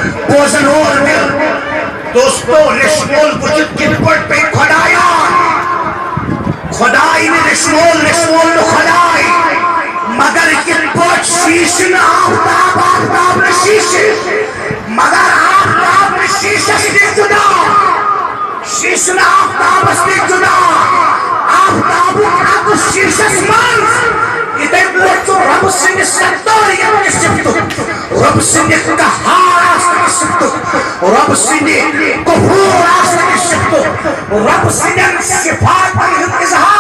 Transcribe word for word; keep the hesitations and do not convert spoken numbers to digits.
بوزن وول تہِ۔ دوستو، ریٚشہِ وول وٕچھِتھ کِتھ پٲٹھۍ پیٚیہِ خۄدایان؟ خۄداے نہٕ ریٚشہِ وول، ریٚشہِ وول نہٕ خۄداے، مگر کِتھ پٲٹھۍ شیٖشہٕ نہٕ آفتاب، آفتاب نہٕ شیٖشہٕ، مگر آفتاب نہٕ شیٖشس نِش جُدا۔ شیٖشہٕ نہٕ آفتابس نِش جُدا، آفتابُک عکس شیٖشس منٛز۔ یِتھے پٲٹھۍ چھُ رۄبہٕ سٕنٛدِ ستٲریت کہِ صفتُک، رۄبہٕ سٕنٛدِ قہار آسنہٕ کہِ صفتُک، رۄبہٕ سٕنٛدِ غفور آسنہٕ کہِ صفتُک، رۄبہٕ سٕنٛدٮ۪ن صفاتن ہُنٛد اظہار۔